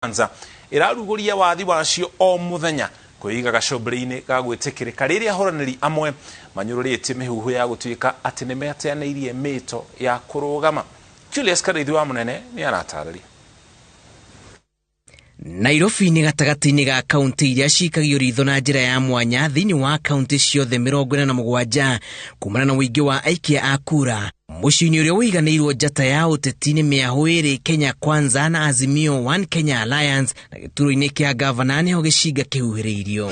Kwanza ĩrarugũria wathi wacio o mũthenya kwĩiga gacũmbĩrĩ-inĩ ga gwĩtĩkĩrĩka rĩrĩa ahũranĩri amwe manyũrũrĩtie mĩhuhu ya gũtuĩka atĩ nĩ meteanĩirie mĩto ya kũrũgama. Julius Karĩithi wa Mũnene nĩ aratarĩria. Nairobi nĩ gatagatĩ-inĩ ga kaunti iria cikagio ritho na njĩra ya mwanya thĩinĩ wa kaunti ciothe 47 kumana na ũingĩ wa aikia a kura. Mũciĩ-inĩ ũrĩa ũiganĩirwo njata ya ũteti nĩ mĩahũ ĩrĩ Kenya Kwanza na Azimio One Kenya Alliance, na gĩturwa-inĩ kĩa gavana nĩho gĩcinga kĩhuhĩrĩirio.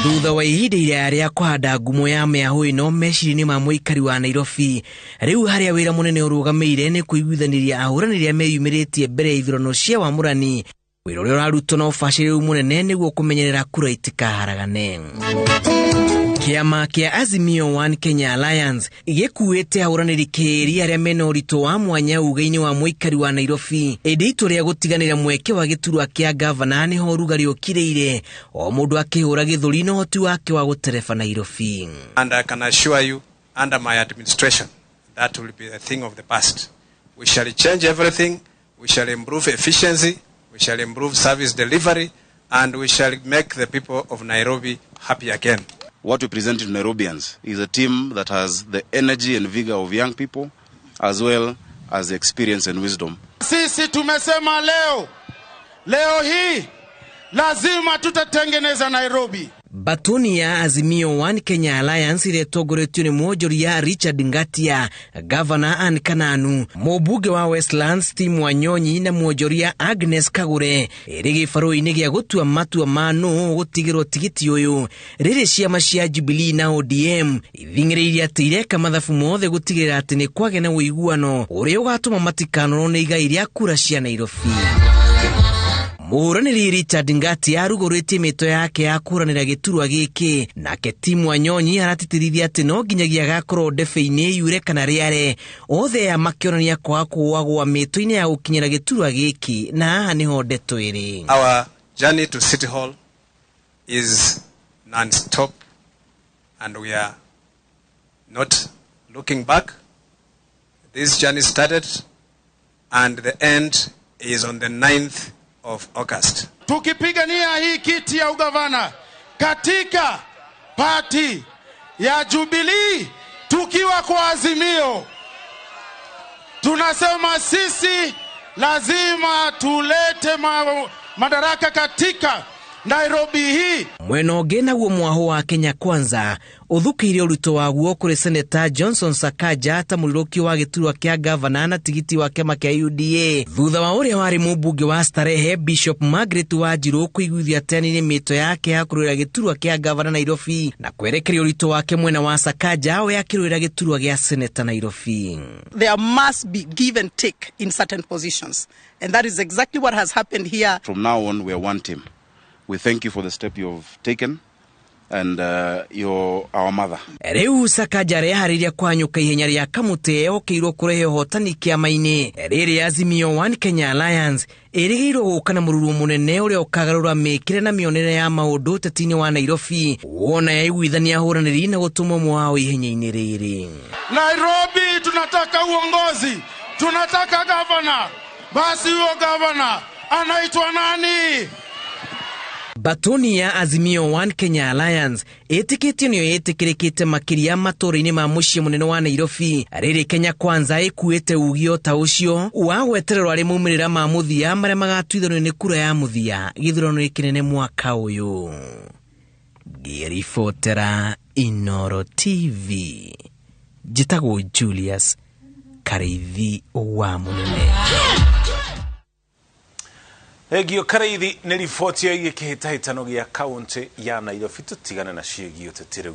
Thutha wa ihinda iraya rĩa kũhanda ngumo ya mĩahũ ĩno meciria-inĩ ma mũikari wa Nairobi, rĩu harĩa wĩra mũnene ũrũgamĩire nĩ kũiguithanĩria ahũranĩri arĩa meyumĩrĩtie mbere ya ithurano cia wamũrani, wĩra ũrĩa ũrarutwo na ũbacĩrĩru mũnene nĩguo kũmenyerera kura itikaharagane. Kĩama kĩa Azimio One Kenya Alliance gĩkuĩte ahũranĩri kĩĩri arĩa mena ũritũ wa mwanya uge-inĩ wa mũikari wa Nairobi, ĩndĩ itua rĩa gũtiganĩra mweke wa gĩturwa kĩa gavana nĩho ũrugarĩ ũkirĩire, o mũndũ akĩhũra gĩthũri na ũhoti wake wa gũtereba Nairobi. And I can assure you, under my administration, that will be a thing of the past. We shall change everything, we shall improve efficiency, we shall improve service delivery, and we shall make the people of Nairobi happy again. What we present to Nairobians is a team that has the energy and vigor of young people, as well as the experience and wisdom. Sisi tumesema leo hii lazima tutatengeneza Nairobi. Batuni ya Azimio One Kenya Alliance ĩrĩa ĩtongoretio nĩ mwonjoria Richard Ngatia, Gavana Ann Kananu, mũmbunge wa Westlands Tim Wanyonyi na mwonjoria Agnes Kagure ĩrĩ gĩbarũa-inĩ gĩa gũtua matua ma nũ gũtigĩrwo tigiti ũyũ, rĩrĩ ciama cia Jubilee na ODM ithing'ĩrĩirie atĩ ireka mathabu mothe gũtigĩrĩra atĩ nĩ kwagĩa na ũiguano ũrĩa ũgatũma matikanorwo nĩ igai rĩa kura cia Nairobi. Mũhũranĩri Richard Ngatia arugũrĩtie mĩto yake ya kũhũranĩra gĩturwa gĩkĩ, nake Tim Wanyonyi aratĩtĩrithia atĩ no nginyagia agakorwo ndebe-inĩ yure kana rĩare, othe aya makĩonania kwaga kũgwagwa mĩto-inĩ ya gũkinyĩra gĩturwa gĩkĩ, na haha nĩho ndeto ĩrĩ. Our journey to City Hall is non-stop and we are not looking back. This journey started and the end is on the 9th of August. Tukipigania hii kiti ya ugavana katika party ya Jubilee tukiwa kwa Azimio, tunasema sisi lazima tulete madaraka katika Nairobi hii. Mwena ũngĩ naguo mwaho wa Kenya Kwanza ũthukĩire ũritũ waguo kũrĩ Seneta Johnson Sakaja ta mũrirũkio wa gĩturwa kĩa gavana na tigiti wa kĩama kĩa UDA, thutha wa ũrĩa warĩ mũmbunge wa Starehe Bishop Margaret Wanjiru kũiguithia atĩ mĩto yake ya kũrũĩra gĩturwa kĩa gavana Nairobi na kwerekeria ũritũ wake mwena wa Sakaja we akĩrũĩra gĩturwa gĩa seneta Nairobi. There must be give and take in certain positions, and that is exactly what has happened here. From now on, we are one team. We thank you for the step you've taken, and you're our mother. Rĩu Sakaja areharĩria kũhanyũka ihenya rĩa kamũtĩ ehokeirwo kũrehe ũhotani kĩama-inĩ. Rĩrĩ Azimio One Kenya Alliance ĩrĩgĩirwo gũka na mũrurumo mũnene ũrĩa ũkagarũra mĩkĩre na mĩonere ya maũndũ ũteti-inĩ wa Nairobi, wona yaiguithania ahũranĩri na gũtũma ũmwe wao ihenya-inĩ rĩrĩ. Nairobi tunataka uongozi, tunataka gavana. Basi huyo gavana anaitwa nani? Batuni ya Azimio One Kenya Alliance ĩtĩkĩtio nĩyo ĩtĩkĩrĩkĩte makĩria matũũra-inĩ ma mũciĩ mũnene wa Nairobi, rĩrĩ Kenya Kwanza ĩkuĩte ugio ta ũcio wa gwetererwo arĩ maumĩrĩra ma mũthia marĩa magatuithanio nĩ kura ya mũthia gĩthurano kĩnene mwaka ũyũ. Ngĩribotera Inooro TV, njĩtagwo Julius Karĩithi wa Mũnene. Thengio Karĩithi nĩ riboti ĩgiĩ kĩhĩtahĩtano gĩa kaunti ya Nairobi. Tũtigane na ciĩgiĩ ũteti rĩu.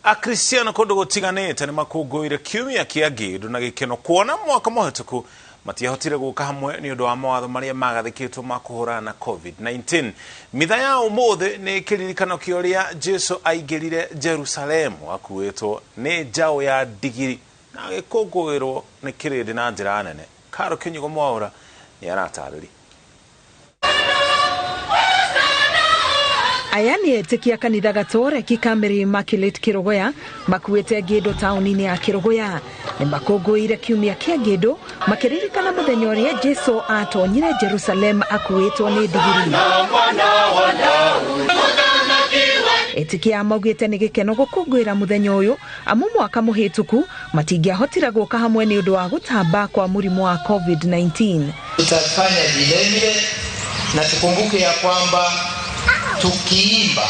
Akristiano kũndũ gũtiganĩte nĩ makũngũĩire kiumia kĩa ngĩndũ na gĩkeno kuona mwaka mũhetũku matiahotire gũka hamwe nĩ ũndũ wa mawatho marĩa magathĩkĩtwo ma kũhũrana na COVID-19. Mitha ya ũmũthĩ nĩ kĩririkano kĩa ũrĩa Jesu aingĩrire Jerusalemu akuĩtwo nĩ njaũ ya ndigiri na agĩkũngũĩrwo nĩ kĩrĩndĩ na njĩra nene. Karo Kĩnyugo Mwaũra nĩ aratarĩria. Aya nĩ etĩkia kanitha gatoreki ka Mary Immaculate Kĩrũgũya makuĩte ngĩndũ taũni-inĩ ya Kĩrũgũya. Nĩ makũngũĩire kiumia kĩa ngĩndũ makĩririkana mũthenya ũrĩa Jesu atonyire Jerusalem akuĩtwo nĩ ndigiri. Etikia maugĩte nĩ gĩkeno gũkũngũĩra mũthenya ũyũ amu mwaka mũhĩtũku matingĩahotire gũka hamwe nĩ ũndũ wa gũtamba kwa mũrimũ wa COVID-19. Tutafanya vilevile na tukumbuke ya kwamba tukiimba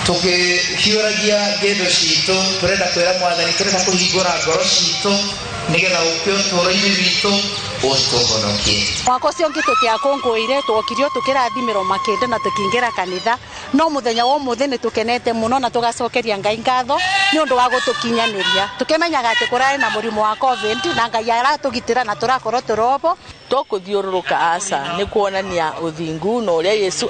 tukihiũragia ngendo citũ turenda kwĩra mwathani turenda kũhingũra ngoro citũ nĩgetha ũke ũtũũro-inĩ witũ ũtũhonokie. Mwaka ũcio ũngĩ tũtiakũngũĩire twokirio tũkĩrathimĩrwo makĩndũ na tũkĩingĩra kanitha, no mũthenya wa ũmũthĩ nĩ tũkenete mũno na tũgacokeria Ngai ngatho nĩ ũndũ wa gũtũkinyanĩria. Tũkĩmenyaga atĩ kũrarĩ na mũrimũ wa COVID na Ngai aratũgitĩra na tũrakorwo tũrobo. To kũthiũrũrũka aca nĩ kuonania ũthingu na ũrĩa Yesu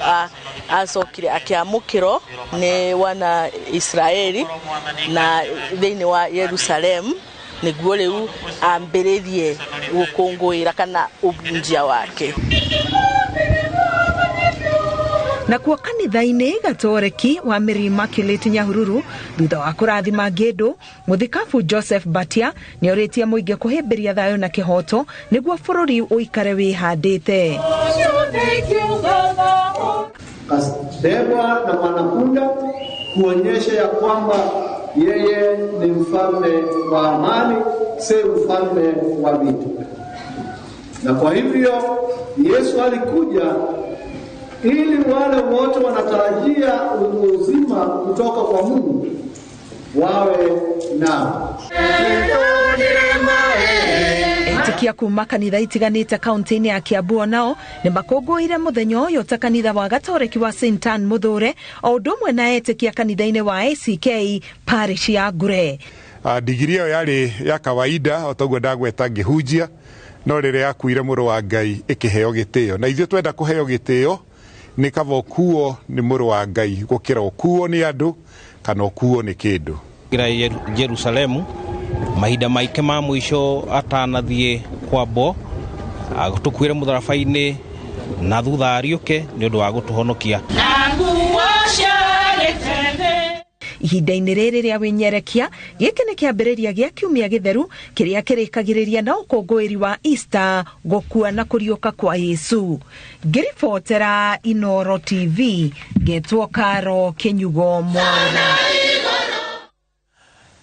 acokire akĩamũkĩrwo nĩ wana Israeli na thĩinĩ wa Yerusalemu nĩguo rĩu ambĩrĩrie gũkũngũĩra kana ũbunjia wake. Nakuo kanitha-inĩ Gatoreki wa Mary Immaculate Nyahururu thutha wa kũrathima ngĩndũ, mũthikabu Joseph Batia nĩorĩtie mũingĩ kũhĩmbĩria thayũ na kĩhoto nĩguo bũrũri ũikare wĩhandĩte. Kasebwa na mwanapunda kuonyesha ya kwamba yeye ni mfalme wa amani, si mfalme wa vita. Na kwa hivyo Yesu alikuja ili wale wote wanatarajia uzima kutoka kwa Mungu wawe nao. Etikia kuma kanitha itiganite kaunti-inĩ ya Kiambu nao nĩ makũngũĩire mũthenya ũyũ ta kanitha wa Gatoreki wa St Anne Muthure o ũndũ ũmwe na etikia kanitha-inĩ wa ACK parish ya Ngure. Ndigiri ĩyo yarĩ ya kawaida o toguo ndagweta ngĩhunjia, no rĩrĩa yakuire mũrũ wa Ngai ĩkĩheo gĩtĩo, na ithuĩ twenda kũheo gĩtĩo nĩ kaba ũkuo nĩ mũrũ wa Ngai gũkĩra ũkuo nĩ andũ kana ũkuo nĩ kĩndũ. Jerusalemu mahinda maike ma mũico atanathiĩ kwambwo tũkuĩre mũtharaba-inĩ na thutha ariũke nĩ ũndũ wa gũtũhonokia. Ihinda-inĩ rĩrĩ rĩa wĩnyerekia gĩkĩ nĩ kĩambĩrĩria gĩa kiumia gĩtheru kĩrĩa kĩrĩkagĩrĩria na ũkũngũĩri wa Easter, gũkua na kũriũka kwa Yesu. Ngĩribotera Inoro TV ngetwo Karo Kĩnyugo Mwaura.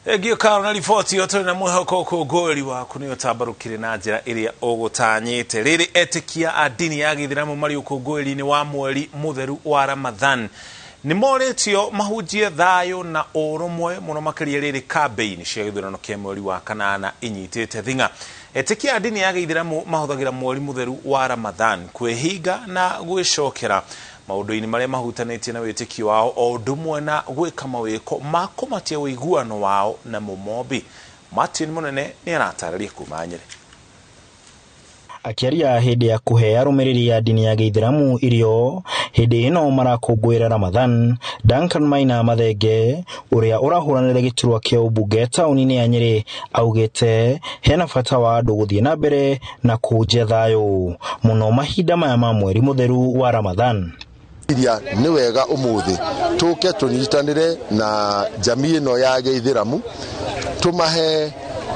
Egio Karo na riboti ĩyo tũrĩ na mwĩhoko ũkũngũĩri waku nĩ ũtambarũkire na njĩra ĩrĩa ũgũtanyĩte. Rĩrĩ etikia a ndini ya gĩithĩramu marĩ ũkũngũĩri-inĩ wa mweri mũtheru wa Ramadhan nĩ morĩtio mahunjie thayũ na ũrũmwe mũno makĩria rĩrĩ kambĩini cia gĩthurano kĩa mweri wa kanana inyitĩte thing'a. Etikia a ndini ya gĩithĩramu mahũthagĩra mweri mũtheru wa Ramadhan kwĩhinga na gwĩcokera maũndũ-inĩ marĩa mahutanĩtie na wĩtĩkio wao o ũndũ ũmwe na gwĩka mawĩko ma kũmatia ũiguano wao na mũmombi. Martin Mũnene nĩ aratarĩria kuma Nyĩrĩ. Akĩaria hĩndĩ ya kũhe arũmĩrĩri a ndini ya gĩithĩramu irio hĩndĩ ĩno marakũngũĩra Ramadhan, Duncan Maina Mathenge ũrĩa ũrahũranĩra gĩturwa kĩa ũmbunge taũni-inĩ ya Nyĩrĩ augĩte hena bata wa andũ gũthiĩ na mbere na kũhunjia thayũ mũno mahinda maya ma mweri mũtheru wa Ramadhan. Iria nĩ wega ũmũthĩ tũke tũnyitanĩre na jamii ĩno ya gĩithĩramu tũmahe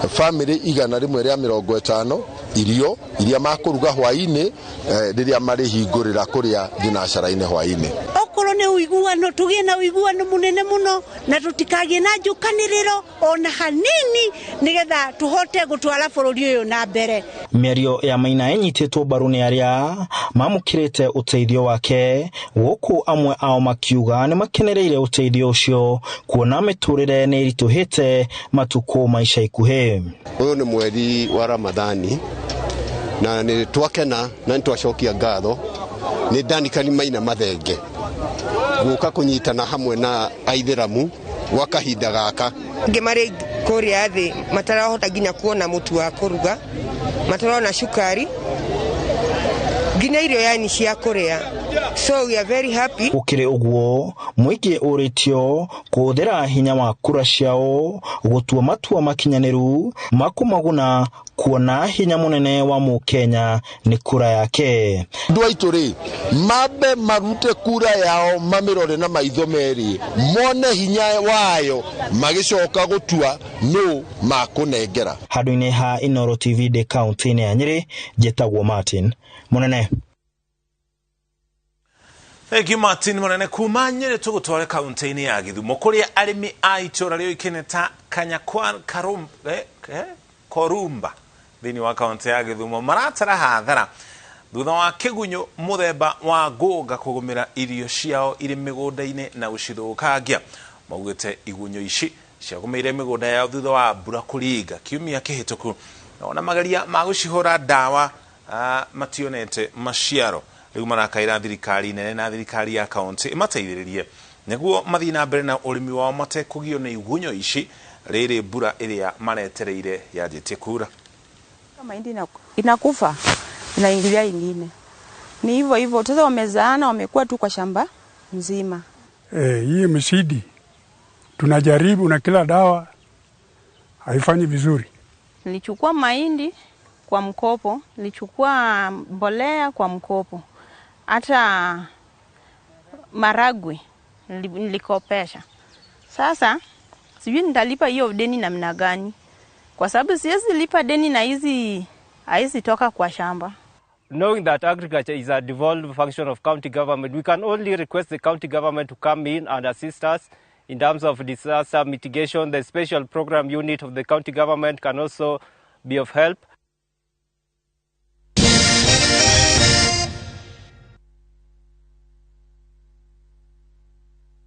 family 150 irio iria makũruga hwaĩ-inĩ rĩrĩa marĩhingũrĩra kũrĩa thinacara-inĩ hwaĩ-inĩ. Okorwo nĩ ũiguano tũgĩe na ũiguano mũnene mũno na tũtikagĩe na njũkanĩrĩro ona hanini nĩgetha tũhote gũtwara bũrũri ũyũ na mbere. Mĩario ya Maina ĩnyitĩtwo mbaru nĩ arĩa mamũkĩrĩte ũteithio wake, gũkũ amwe ao makiuga nĩ makenereire ũteithio ũcio kuona mĩtũrĩre nĩ ĩritũhĩte matukũ ma ica ikuhĩ. Ũyũ nĩ mweri wa Ramadhani na nĩ twakena na nĩ twacokia ngatho nĩ Duncan Maina Mathenge gũka kũnyitana hamwe na aithĩramu gwa kahinda gaka. Angĩ marĩ kũrĩa thĩ matarahota nginya kuona mũtu wa kũruga, matarona cukari, nginya irio yani cia kũrĩa. So we are very happy. Gũkĩrĩ ũguo mũingĩ ũrĩtio kũhũthĩra hinya wa kura ciao gũtua matua makinyanĩru ma kũmaguna Kuona hinya munene wa Mũkenya nĩ kura yake. Andũ aitũ rĩ, mambe marute kura yao, mamĩrore na maitho merĩ, mone hinya wayo, magĩcoka gũtua nũ makũnengera. Handũ-inĩ ha Inooro TV ndĩ kaunti-inĩ ya Nyĩrĩ, njĩtagwo Martin Munene. Thank you, Martin Munene. Kuma Nyĩrĩ tũgũtware kaunti-inĩ ya Gĩthumo, kũrĩa arĩmi a itũra rĩũĩkaine ta Kanyakwa Korumba thĩinĩ wa kaunti ya Gĩthumo maratara hathara thutha wa kĩgunyũ mũthemba wa ngũnga kũgũmĩra irio ciao irĩ mĩgũnda-inĩ na gũcithũkangia. Maugĩte igunyũ ici ciagũmĩire mĩgũnda yao thutha wa mbura kũringa kiumia kĩhĩtũku, na ona mageria ma gũcihũra ndawa mationete maciaro. Rĩu marakaĩra thirikari nene na thirikari ya kaunti ĩmateithĩrĩrie nĩguo mathiĩ na mbere na ũrĩmi wao matekũgio nĩ igunyũ ici rĩrĩ mbura ĩrĩa maretereire yanjĩtie kura. Mahindi inakufa, inaingilia ingine, ni hivyo hivyo. Sasa wamezaana, wamekuwa tu kwa shamba nzima. Hii msidi tunajaribu na kila dawa haifanyi vizuri. Nilichukua mahindi kwa mkopo, nilichukua mbolea kwa mkopo, hata maragwe nilikopesha. Sasa sijui nitalipa hiyo deni namna gani, kwa sababu siwezi lipa deni na hizi haizitoka toka kwa shamba. Knowing that agriculture is a devolved function of county government, we can only request the county government to come in and assist us in terms of disaster mitigation. The special program unit of the county government can also be of help.